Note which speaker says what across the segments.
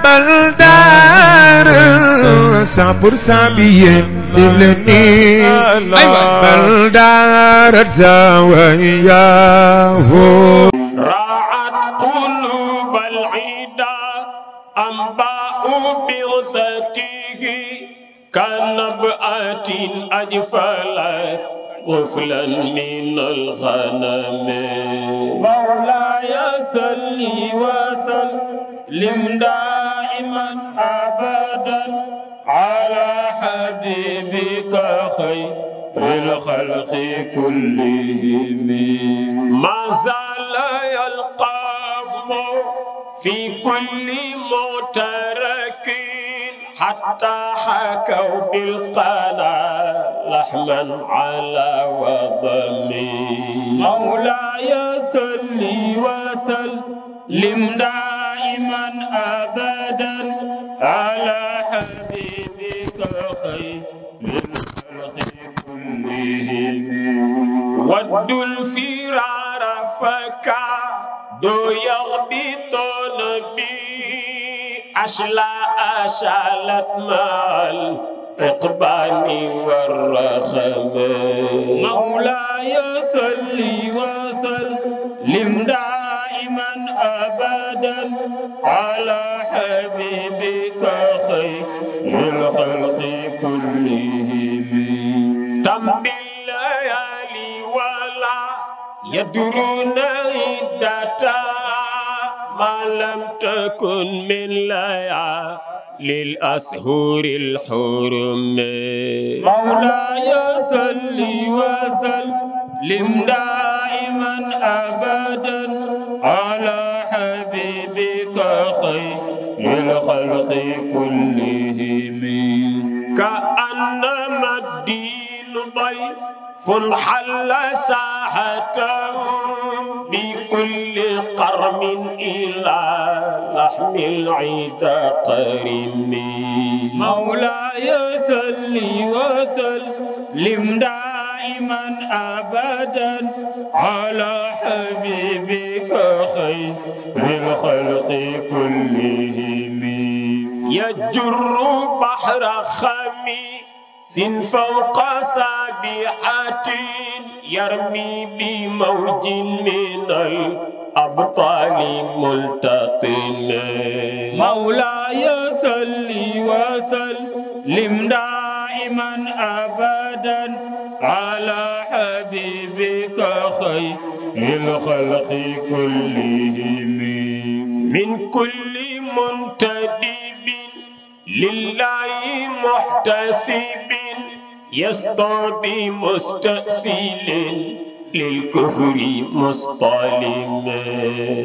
Speaker 1: Baldar 100% billet لبلني بلدار زواياه
Speaker 2: راعت قلوب العدا أنباء بغثته كنبأة أجفلت غفلا من الغنم مولاي صل وسلم دائما أبدا على حبيبك خير الخلق كلهم ما زال يلقاه في كل معترك حتى حكوا بالقنا لحما على وضمي مولاي صل وسلم دائما ابدا على حبيبك خير الخلق كلهم ودوا الفرار فكادوا يغبطون بي أشلت مع الإقبال والرخم مولاي صل وسلم دائما أبدا على حبيبك خير الخلق كلهم تم بالليالي ولا يدرون عدتها ما لم تكن من ليالي الأسهور الحرم مولاي صل وسلم دائما أبدا على حبيبك خير الخلق كلهم كأنما الدين ضيف حل ساحتهم بكل قرم إلى لحم العيد قرم مولاي صل وسلم دائما أبدا على حبيبك خير الخلق كلهم يجر بحر خميس فوق سابحة يرمي بموج من الأبطال ملتقم مولاي صل وسلم دائما أبدا على حبيبك خير الخلق كلهم من كل منتدب لله محتسب يصطاد مستأصل للكفر مصطلم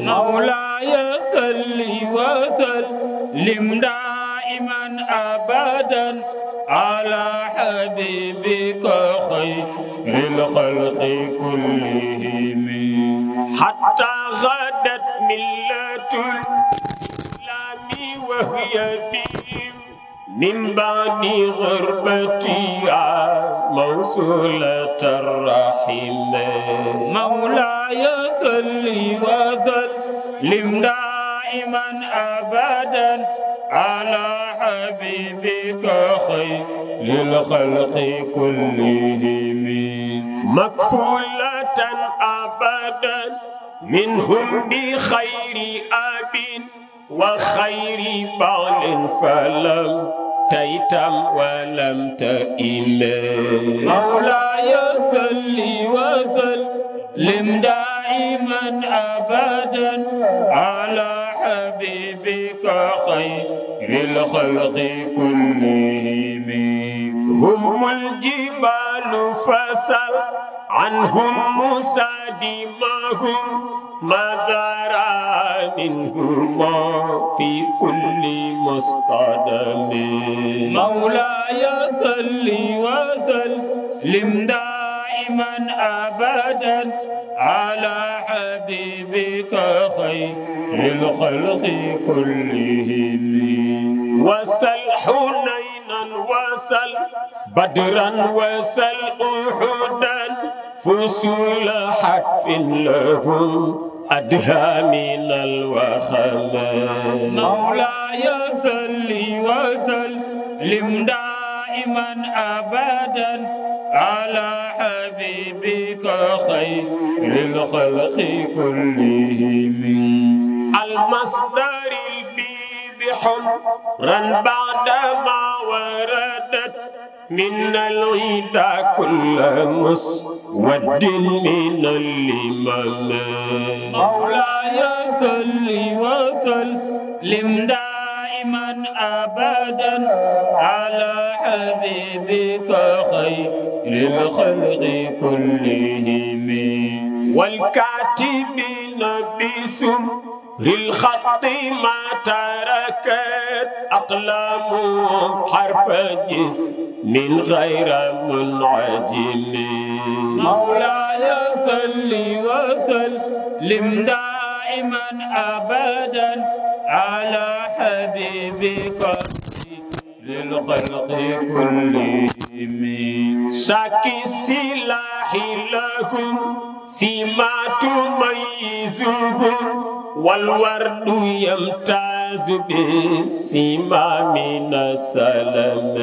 Speaker 2: مولاي صل وسلم دائما أبدا على حبيبك خير الخلق كلهم حتى غدت ملة الإسلام وهي بهم من بعد غربتها موصولة الرحم مولاي صل وسلم دائما أبدا على حبيبك خير الخلق كلهم مكفولة أبدا منهم بخير أب وخير بعل فلم تيتم ولم تئم مولاي صل وسلم دائما أبدا على حبيبك خير الخلق كلهم هم الجبال فسل عنهم مسادمهم مدارا منهما في كل مصطدم مولاي صل وسلم دائما أبدا على حبيبك خير الخلق كلهم وسل حنينا وسل بدرا وسل أحدا فصول حتف لهم أدهى من الوخم مولاي لم دائما أبدا على حبيبك خير الخلق كلهم المصدر بحمرا بعدما وردت من العيدا كل مسود من الإمام مولاي صل وسلم دائما أبدا على حبيبك خير الخلق كلهم والكاتبين بسمر الخط ما تركت أقلامهم حرف جسم غير منعجم مولاي صل وسلم دائما أبدا على حبيبك للخلق كلهم شاكي السلاح لهم سما تميزهم والورد يمتاز بالسما من السلام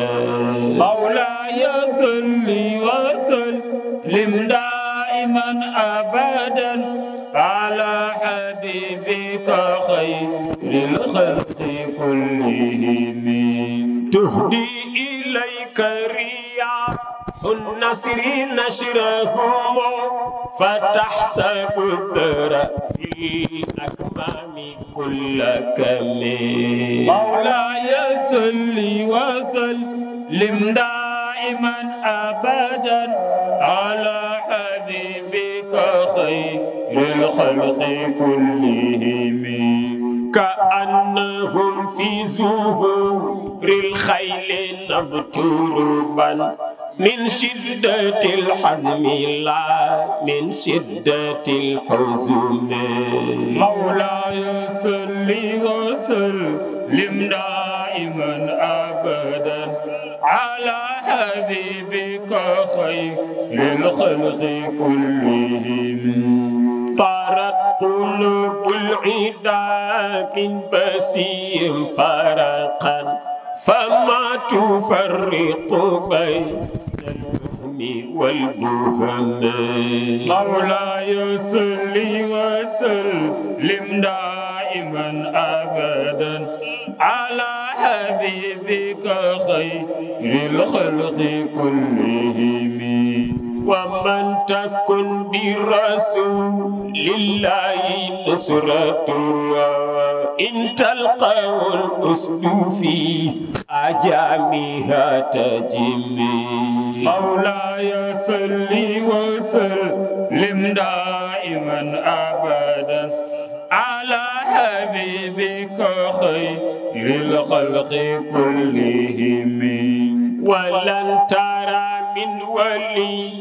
Speaker 2: مولاي صل وسلم دائما أبدا على حبيبك خير الخلق كلهم تهدي إليك رياح النصر نشرهم فتحسب الدر في الأكمام كل كمين مولاي صل وسلم دائما أبدا على حبيبك خير الخلق كلهم كأنهم في زهور الخيل نبتربا من شدة الحزم لا من شدة الحزن مولاي صل وسلم دائما أبدا على حبيبك خير الخلق كلهم طارت قلوب العدا من بسيم فرقا فما تفرق بين الوهم والبهم مولاي صل وسلم دائما أبدا على حبيبك خير الخلق كلهم ومن تكن برسول الله نصرته إن تلقوا الأسد في أجامها تجمي مولاي صل وسلم دائما أبدا على حبيبك خير الخلق كلهم ولن ترى من ولي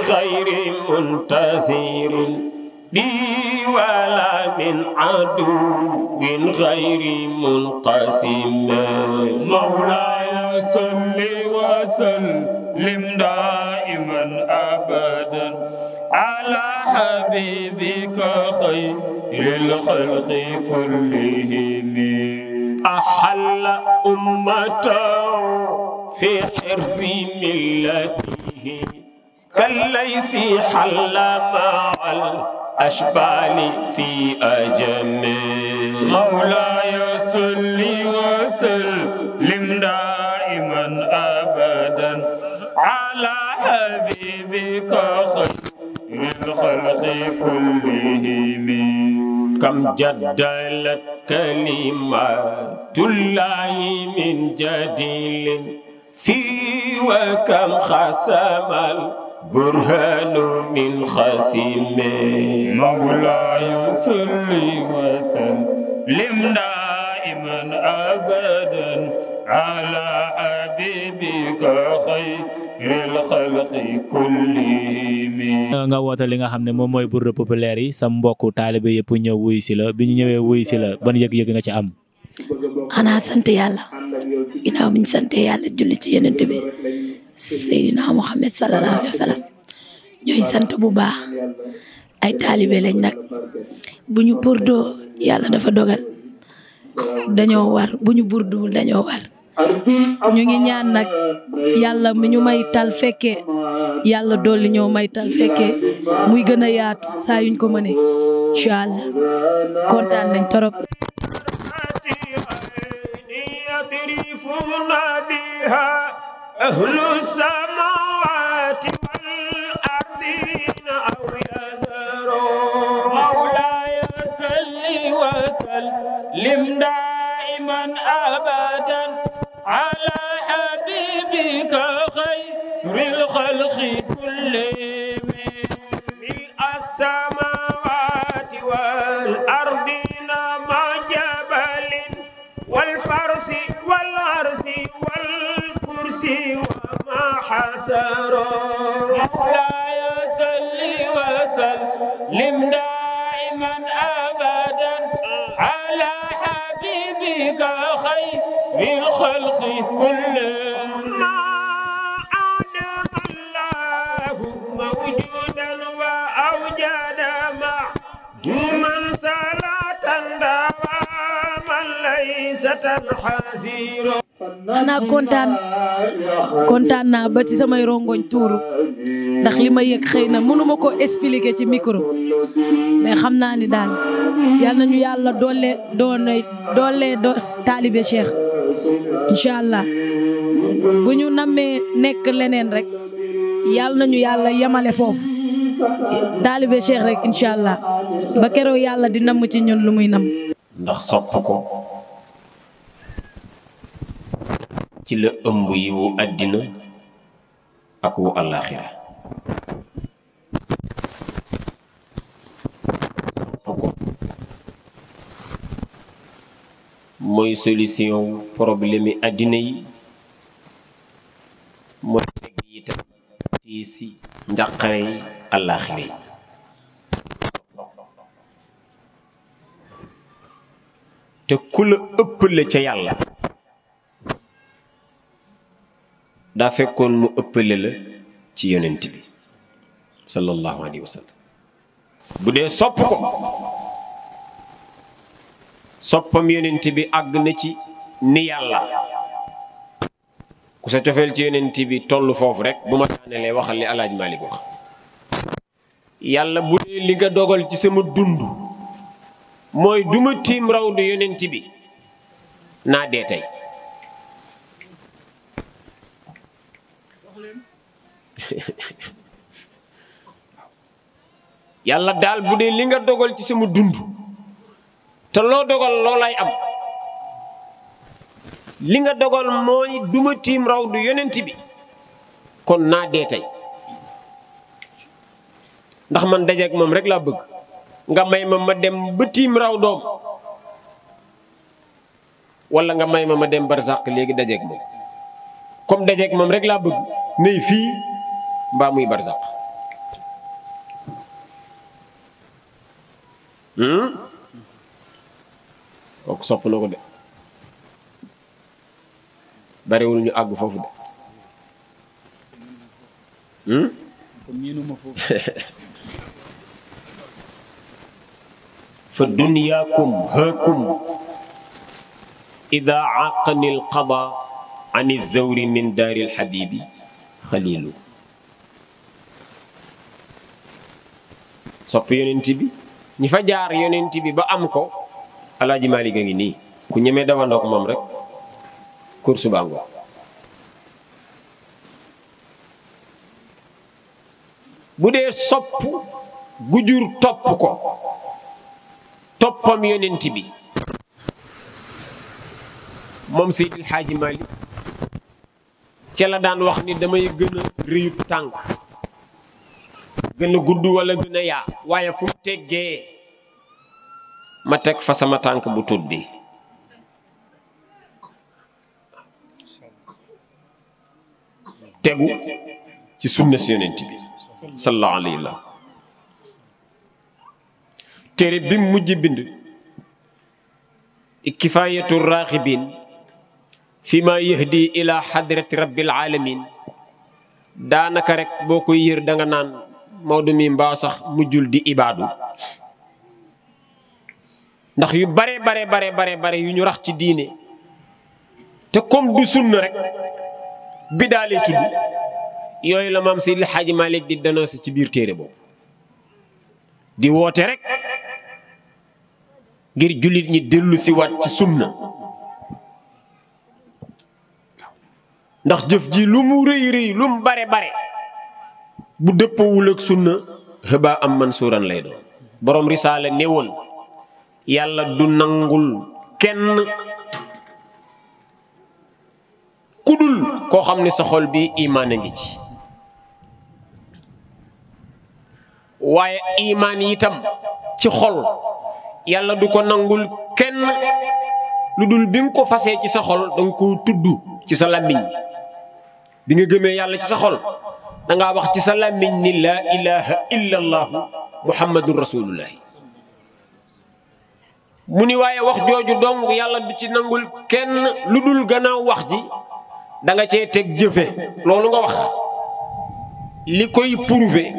Speaker 2: غير منتصر بي ولا من عدو غير منقسم مولاي صل وسلم دائما أبدا على حبيبك خير الخلق كلهم أحل أمته في حرز ملته كالليس حل مع الأشبال في أجم مولاي صل وسلم دائما أبدا على حبيبك خير الخلق كلهم كم جدلت كلمات الله من جديل في وكم خصم البرهان من خصم مولاي صل وسلم دائما أبدا على حبيبك خير الخلق كلهم
Speaker 3: nga woote li nga xam ne moom mooy bourse populaire yi sa mbokku taalibe yëpp ñëw wuy si la bi ñu ñëwee wuy si la ban yëg-yëg nga ci am.
Speaker 4: xanaa sant yàlla ginnaaw bi ñu sant yàlla julli ci yenente bi Seydina Muhammad sallallahu alayhi wa sallam ñooy sant bu baax ay taalibe lañ nag bu ñu burdoo yàlla dafa dogal dañoo war bu ñu burduwul dañoo war ñu ngi ñaan nag yàlla mi ñu may tal fekkee yàlla dolli ñoo may tal fekkee muy gën a yaatu saa yuñ ko mënee incha allah kontaan nañ torop.
Speaker 1: يطرفون بها أهل السماوات والأرضين أو يذرون
Speaker 2: مولاي صل وسلم دائما أبدا على حبيبك خير الخلق كلهم
Speaker 1: ملء السماوات والأرضين مع جبل والفرس والعرس والكرسي وما حسر
Speaker 2: مولاي صل وسلم دائما أبدا على حبيبك خير الخلق كلهم
Speaker 1: ما أعلم الله موجودا وأوجد معدوما صلاة دواما ليس تنحسير.
Speaker 4: xanaa kontaan naa ba ci samay rongoñ tuuru ndax li ma yëg xëy na mënuma ko expliquer ci micro mais xam naa ni daal yal nañu yàlla doole taalibe Cheikh incha allah bu ñu nammee nekk leneen rek yal nañu yàlla yemale foofu taalibe Cheikh rek incha allah ba keroog yàlla di namm ci ñun lu muy nam.
Speaker 5: ndax sopp ko ci la ëmb yi wu àddina ak wu àllaaxira sopp ko mooy solution problème yi àddina yi mooy teg itam tiisi njàqare yi àllaaxira yi te ku la ëppale ca yàlla daa fekkoon mu ëppale la ci yonent bi sallallahu alayhi wa sallam bu dee sopp ko soppam yonent bi àgg na ci ni yàlla ku sa cofeel ci yonent bi toll foofu rek bu ma daanelee waxal li alaaj Maalik wax yàlla bu dee li nga dogal ci sama dund mooy duma tiim raw du yonent bi naa dee tey yàlla daal bu dee li nga dogal ci sama dund te loo dogal loolay am li nga dogal mooy duma tiim raw du yonent bi kon naa dee tey ndax man dajeek moom rek laa bëgg nga may ma dem ba tiim raw doom wala nga may ma dem barsàq léegi dajeek moom comme dajeek moom rek laa bëgg ney fii mbaa muy barsàq kooku sopp na ko de bariwul ñu àgg foofu de fa dunyaakum haakum ida aaqani alqada an izawri min daari alxabibi xalilu sopp yonent bi ñi fa jaar yonent bi ba am ko alaaji Maalik a ngi nii ku ñemee dawandook moom rek kursu baa ngo bu dee sopp gu jur topp ko toppam yonent bi moom Seydil Xaaji Maalik ca la daan wax ni damay gën a rëyub tànk gën a gudd wala gën a yaa waaye fu mu teggee ma teg fa sama tànk bu tuut bi tegu ci sunna si yonent bi sallallahu alayhi wa sallam téere bi mu mujj bind kifaayatu raaxibin fi ma yahdi ila xadrati rabbil alamin daanaka rek boo koy yër da nga naan Maodo mi mbaa sax mujjul di ibaadu ndax yu bare yu ñu rax ci diine te comme du sunna rek bidaa lay tudd yooyu la maam Seydi El Hadji Malick di dénoncé ci biir téere boobu di woote rek ngir jullit ñi dellu si waat ci sunna ndax jëf ji lu mu rëy rëy lu mu bare bare bu dëppawul ak sunna hëbaa am mansuuran lay doon borom risaala ne woon yàlla du nangul kenn kudul koo xam ne sa xol bi imaan a ngi ci waaye imaan itam ci xol yàlla du ko nangul kenn lu dul bi nga ko fasee ci sa xol danga ko tudd ci sa làmmiñ bi nga gëmee yàlla ci sa xol dangaa wax ci sa làmmiñ ni laa ilaha illa allahu muhammadun rasulullahi mu ni waaye wax jooju dong yàlla du ci nangul kenn lu dul gannaaw wax ji da nga cee teg jëfe loolu nga wax li koy prouver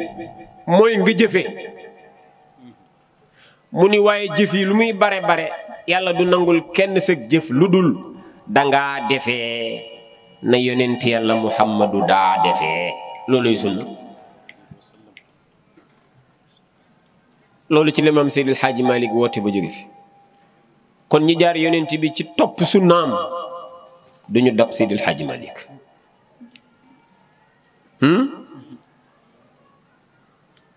Speaker 5: mooy nga jëfe mu ni waaye jëf yi lu muy bare bare yàlla du nangul kenn sa jëf lu dul dangaa defee na yonent yàlla muhammadu daa defee looluy sunna loolu ci li maam Seydi El Hadji Malick woote ba jóge fi kon ñi jaar yonent bi ci topp sunnaam duñu dab Seydi El Hadji Malick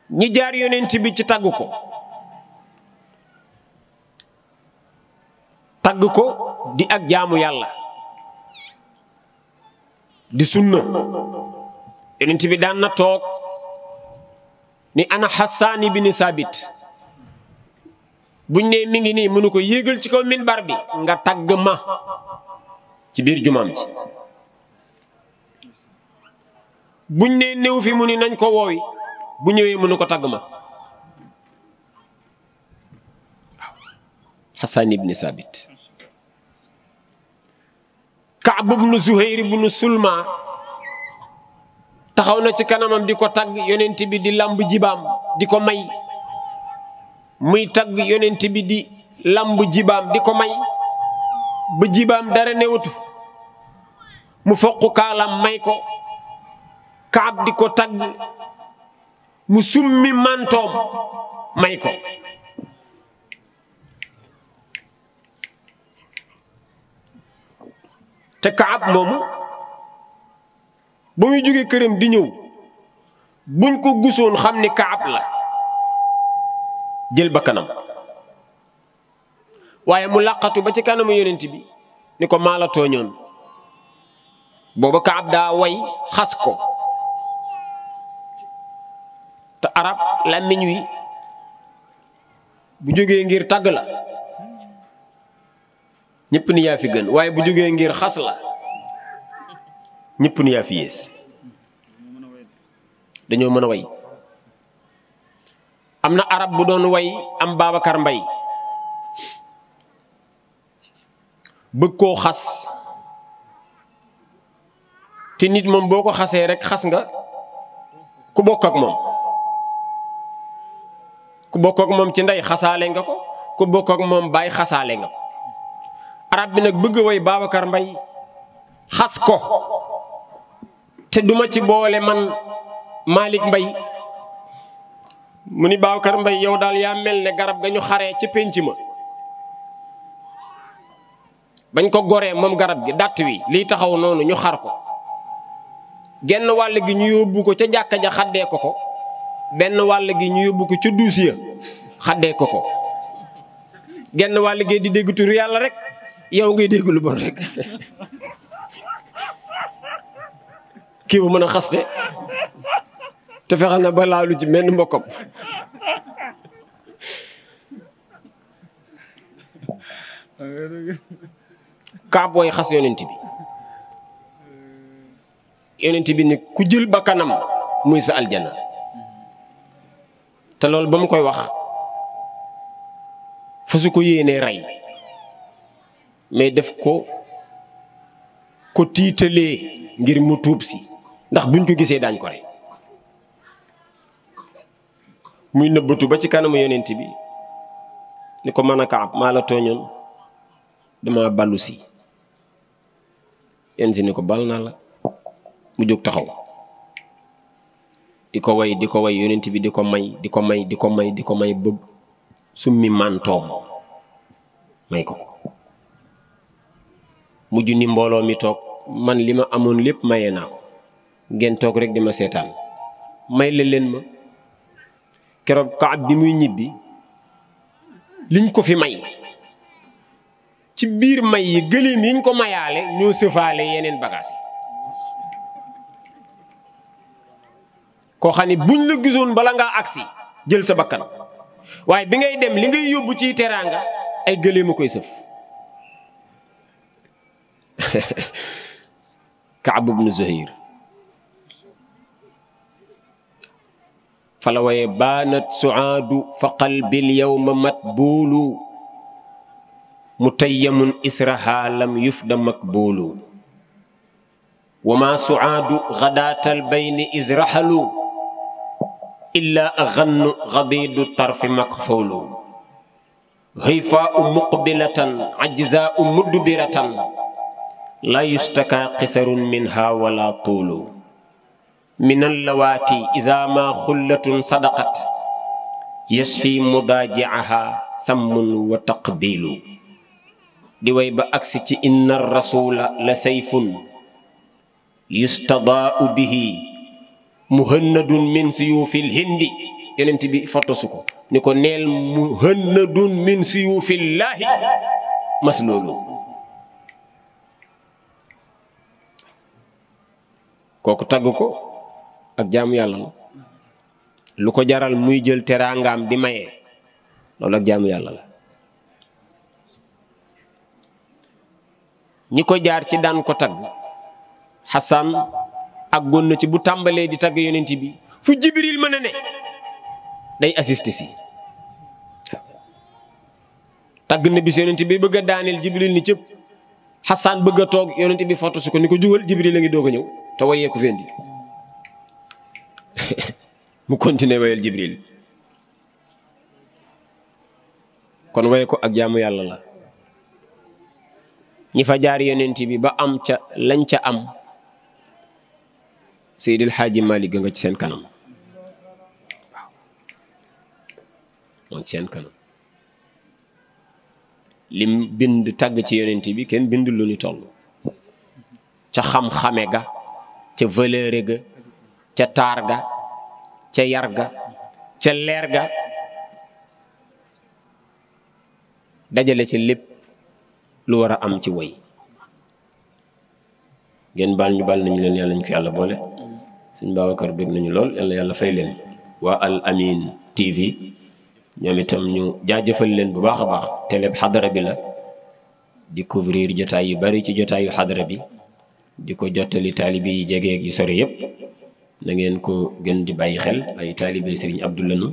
Speaker 5: ñi jaar yonent bi ci tagg ko di ak jaamu yàlla di sunna yonent bi daan na toog ni ana Hassan ibn Sabit buñ ne mi ngi nii mënu ko yéegal ci kaw minbar bi nga tagg ma ci biir jumaam ci buñ ne néew fi mu ni nañ ko woowi bu ñëwee mënu ko tagg ma Hassan ibn Sabit Kaab ibn Zuhayr ibn Sulma taxaw na ci kanamam di ko tagg yonent bi di lamb jibaam di ko may muy tagg yonent bi di lamb jibaam di ko may ba jibaam dara newatu mu foq kaalam may ko Kaab di ko tagg mu summi mantoom may ko te Kaab moomu ba muy jóge këram di ñëw buñ ko gusoon xam ni Kaab la jël ba kanam waaye mu làqatu ba ci kanamu yonent bi ni ko maa la tooñoon booba Kaab daa way xas ko te arab làmmiñ wi bu jógee ngir tàgg la ñëpp ni yaa fi gën waaye bu jógee ngir xas la ñëpp ni yaa fi yées dañoo mën a way am na arab bu doon way am Babacar Mbay bëgg koo xas te nit moom boo ko xasee rek xas nga ku bokk ak moom ku bokk ak moom ci ndey xasaale nga ko ku bokk ak moom baay xasaale nga ko arab bi nag bëgg way Babacar Mbay xas ko te duma ci boole man Malick Mbay mu ni Babacar Mbay yow daal yaa mel ne garab ga ñu xaree ci pénc ma bañ ko goree moom garab gi dàtt wi liy taxaw noonu ñu xar ko genn wàll gi ñu yóbbu ko ca jàkka ja xaddee ko ko benn wàll gi ñu yóbbu ko ca duus ya xaddee ko ko genn wàll gi di dégg tur yàlla rek yow ngay dégg lu bon rek kii bu mën a xaste te fexe na ba laalu ci menn mbokkam Kaab booy xas yonent bi ni ku jël bakkanam muy sa aljana te loolu ba mu koy wax fa su ko yéenee rey mais def ko tiitalee ngir mu tuub si ndax buñ ko gisee daañ ko rey muy nëbbatu ba ci kanamu yonent bi ni ko mën a Kaab maa la tooñoon dama ballu si yonent ni ko bal naa la mu jóg taxaw di ko way yonent bi di ko may ba summi mantoom may ko mujj ni mbooloo mi toog man li ma amoon lépp mayee naa ko ngeen toog rek di ma seetaan may leen ma keroog Kaab bi muy ñibbi liñ ko fi may ci biir may yi gëléem yiñ ko mayaale ñoo sëfaale yeneen bagages yi koo xam ne buñ la gisoon bala ngaa agsi jël sa bakkan waaye bi ngay dem li ngay yóbbu ci teraanga ay gëléem a koy sëf Kaab ibnu Zuhayr fala waye baanat suaadu fa qalbil yawma matbuulu mutayyamun israha lam yufda makbuulu wa ma suaadu gadaatal bayni izrahalu illa aghannu ghadidu tarfi makxuulu hayfaa'u muqbilatan ajzaa'u mudbiratan la yustaka qisarun minha wala tuulu min allawaati iza ma xullatun sadaqat yasfi mudaaji'aha sammun wa taqbilu di way ba agsi ci inna rasula la sayfun yustadaa'u bihi muhannadun min suyufil hindi yonent bi fotosu ko ni ko neel muhannadun min suyufillahi masloolu kooku tagg ko ak jaamu yàlla la lu ko jaral muy jël teraangaam di maye loolu ak jaamu yàlla la ñi ko jaar ci daan ko tagg Xasan àggoon na ci bu tàmbalee di tagg yonent bi fu Jibril mën a ne day assisté si tagg na bis yonent bi bëgg a daaneel Jibril ni cëpp Xasan bëgg a toog yonent bi foto su ko ni ko jugal Jibril la ngi doog a ñëw te wayee ko fendi mu continuer wayal Jibril kon waye ko ak jaamu yàlla la ñi fa jaar yonent bi ba am ca lañ ca am Seydil Xaaji Malik nga ci seen kanam waaw moom ci seen kanam lim bind tàgg ci yonent bi kenn bind lu ni toll ca xam-xame ga ca valeur ga ca taar ga ca yar ga ca leer ga dajale ci lépp lu war a am ci woy ngeen baal ñu baal nañu leen yàlla ñu ko yàlla boole sëñ Babacar bëgg nañu lool yàlla fay leen waa Al Amine TV ñoom itam ñu jaajëfal leen bu baax a baax télé xadara bi la di couvrir jotaay yu bari ci jotaayu xadara bi di ko jottali taalibe yi jege yu sori yëpp na ngeen ko gën di bàyyi xel ay taalibe Serigne Abdou Lanu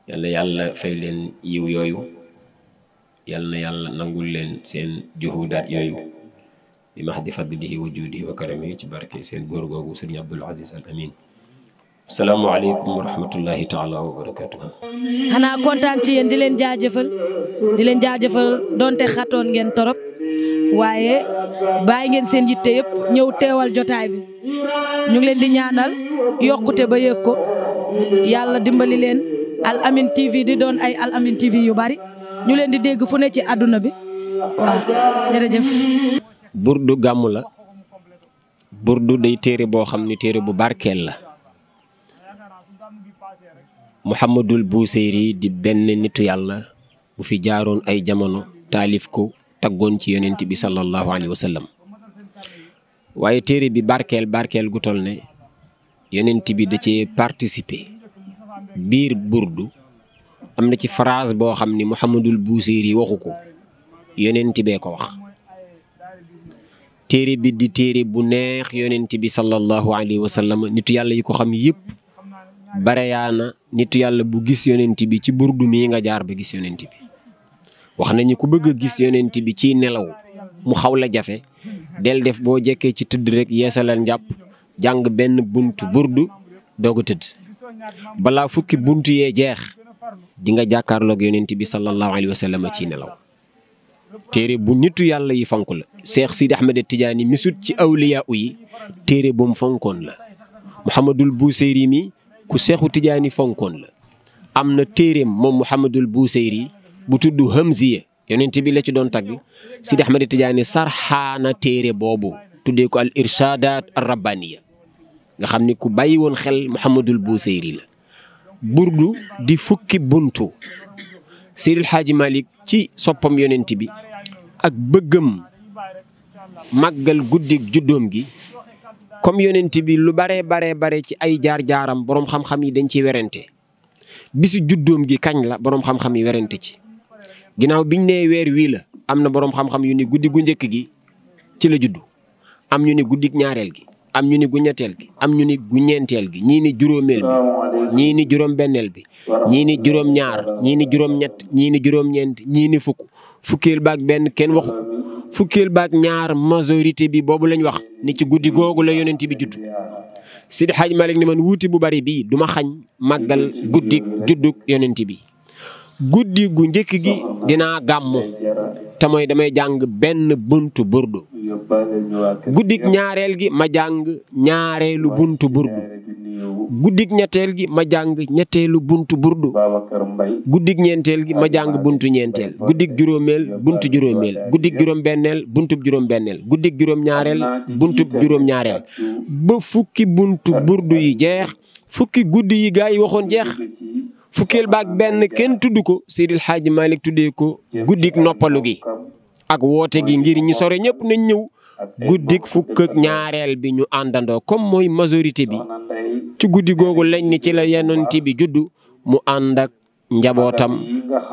Speaker 5: yàlla fay leen yiw yooyu yàlla nangul leen seen juhudaat yooyu bi mahdi fadlihi wa juudihi wa karamihi ci barke seen góor googu Serigne Abdoul Aziz Al Amin. asalaamaaleykum wa rahmatullahi taala wa barakatuh.
Speaker 4: xanaa kontaan ci yéen di leen jaajëfal donte xatoon ngeen torop waaye bàyyi ngeen seen yitte yëpp ñëw teewal jotaay bi ñu ngi leen di ñaanal yokkute ba yëg ko yàlla dimbali leen Al Amine TV di doon ay Al Amine TV yu bari ñu leen di dégg fu ne ci àdduna bi waaw jërëjëf.
Speaker 5: burdu gàmmu la burdu day téere boo xam ni téere bu barkeel la Muhammadul Buseyri di benn nitu yàlla bu fi jaaroon ay jamono taalif ko taggoon ci yonent bi sallallahu alayhi wa sallam waaye téere bi barkeel gu toll ne yonent bi da cee participer biir burdu am na ci phrase boo xam ni Muhammadul Buseyri waxu ko yonent bee ko wax téere bi di téere bu neex yonent bi sallallahu alayhi wa sallam nitu yàlla yi ko xam yëpp bareyaana nitu yàlla bu gis yonent bi ci burdu mii nga jaar ba gis yonent bi wax nañu ku bëgg a gis yonent bi ci nelaw mu xaw la jafe del def boo jekkee ci tëdd rek yeesalal njàpp jàng benn buntu burdu doog a tëdd balaa fukki buntu yee jeex di nga jàkkaarloog yonent bi sallallahu alayhi wa sallam ci nelaw téere bu nitu yàlla yi fonk la. Cheikh Sidi Ahmed Tidiane misut ci awliya yi téere bu mu fonkoon la. Mouhamadul Bouseyri mi ku Seexu Tidiane fonkoon la. am na téereem moom Mouhamadul Bouseyri bu tudd Hamziya yonent bi la ci doon tagg. Sidi Ahmed Tidiane sarxaana téere boobu tuddee ko al irshaadaat ar rabbaniya nga xam ni ku bàyyi woon xel Mouhamadul Bouseyri la. burdu di fukki buntu. Seydil Hadji Malick ci soppam yonent bi ak bëggam màggal guddik juddoom gi comme yonent bi lu bare ci ay jaar-jaaram boroom xam-xam yi dañ ciy werante bisu juddoom gi kañ la boroom xam-xam yi werante ci. ginnaaw biñ nee weer wii la am na boroom xam-xam yu ni guddi gu njëkk gi ci la juddu am ñu ni guddik ñaareel gi am ñu ni gu ñetteel gi am ñu ni gu ñeenteel gi ñii ni juróomeel bi ñii ni juróom-benneel bi ñii ni juróom-ñaar ñii ni juróom-ñett ñii ni juróom-ñeent ñii ni fukkeel baak benn kenn waxu fukkeel baak ñaar majorité bi boobu lañ wax ni ci guddi googu la yonent bi judd. Sidi Hadj Malick ni man wuuti bu bari bii duma xañ màggal guddik judduk yonent bi. guddi gu njëkk gi dinaa gàmmu te mooy damay jàng benn buntu burdu. guddik ñaareel gi ma jàng ñaareelu buntu burdu. guddik ñetteel gi ma jàng ñetteelu buntu burdu. guddik ñeenteel gi ma jàng buntu ñeenteel. guddik juróomeel buntu juróomeel. guddik juróom-benneel buntub juróom-benneel. guddik juróom-ñaareel buntub juróom-ñaareel. ba fukki buntu burdu yi jeex fukki guddi yi gaa yi waxoon jeex. fukkeel baak benn kenn tudd ko Seydil Hadji Malick tuddee ko guddik noppalu gi ak woote gi ngir ñi sore ñëpp nañ ñëw. guddik fukk ak ñaareel bi ñu àndandoo comme mooy majorité bi ci guddi googu lañ ni ci la yonent bi juddu mu ànd ak njabootam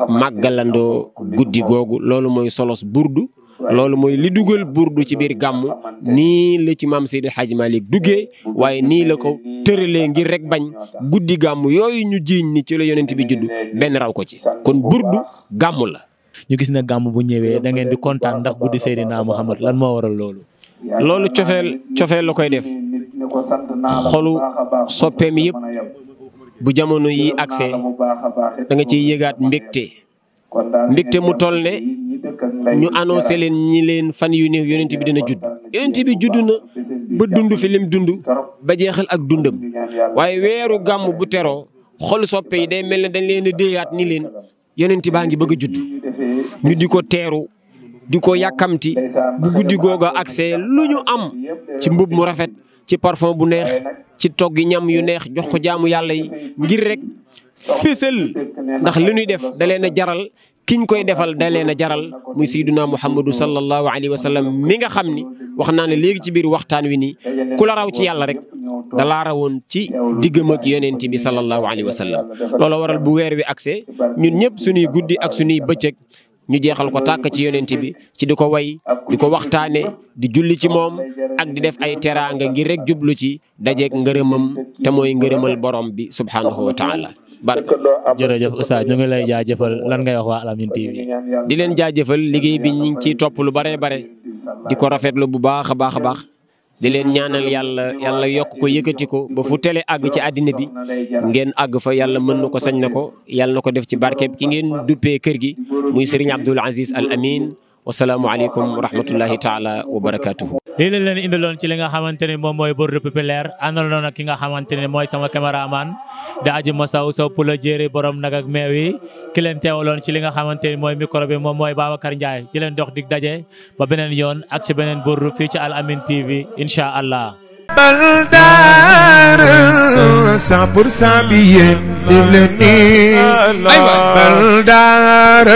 Speaker 5: màggalandoo guddi googu. loolu mooy solos burdu. loolu mooy li dugal burdu ci biir gàmmu nii la ci maam Seydil Hadji Malick duggee waaye nii la ko tëralee ngir rek bañ guddi gàmmu yooyu ñu jiiñ ni ci la yonent bi juddu benn raw ko ci. kon burdu gàmmu la.
Speaker 3: ñu gis ne gàmm bu ñëwee da ngeen di kontaan ndax guddi Seydina Muhammad lan moo waral loolu.
Speaker 5: loolu cofeel la koy def xolu soppeem yëpp bu jamono yi accès da nga ciy yëgaat mbégte mu toll ne ñu annoncé leen ñi leen fan yu néew yonent bi dina judd. yonent bi judd na ba dund fi lim dund ba jeexal ak dundam waaye weeru gàmm bu teroo xolu soppe yi day mel ne dañ leen a déeyaat ni leen yonent baa ngi bëgg a judd. ñu di ko teeru di ko yàkkamti bu guddi googa accès lu ñu am ci mbub mu rafet ci parfum bu neex ci toggi ñam yu neex jox ko jaamu yàlla yi ngir rek fésal ndax li ñuy def da leen a jaral kiñ koy defal da leen a jaral muy sayyiduna Muhammadu sallallahu alayhi wa sallam mi nga xam ni wax naa ne léegi ci biir waxtaan wi nii ku la raw ci yàlla rek da laa rawoon ci diggam ak yonent bi sallallahu alayhi wa sallam. loolu waral bu weer wi accès ñun ñëpp suñuy guddi ak suñuy bëccëg ñu jeexal ko tàkk ci yonent bi ci di ko way di ko waxtaane di julli ci moom ak di def ay teraanga ngir rek jublu ci dajeeg ngërëmam te mooy ngërëmal borom bi subhanahu wa taala. barka
Speaker 3: jërëjëf Oustaz ñu ngi lay jaajëfal lan ngay wax waa Al Amine TV.
Speaker 5: di leen jaajëfal liggéey bi ñu ngi ciy topp lu bare di ko rafetlu bu baax a baax di leen ñaanal yàlla yokk ko yëkkati ko ba fu télé àgg ci àddina bi ngeen àgg fa yàlla mën na ko sañ na ko yàlla na ko def ci barkeb ki ngeen duppee kër gi muy Serigne Abdoul Aziz Al Amine. wasalaamualeykum wa rahmatullahi taala wa barakatuhu.
Speaker 3: lii lañ leen indiloon ci li nga xamante ne moom mooy Burdu Populaire àndaloon ak ki nga xamante ne mooy sama caméraman di Aji Masaw Sow Pula Jéeri borom nag ak meew yi ki leen teewaloon ci li nga xamante ne mooy micro bi moom mooy Babacar Ndiaye ci leen dox dig daje ba beneen yoon ak ci beneen burdu fii ci Al Amine TV incha allah.
Speaker 6: Baldar 100% bi yéen def leen nii Baldar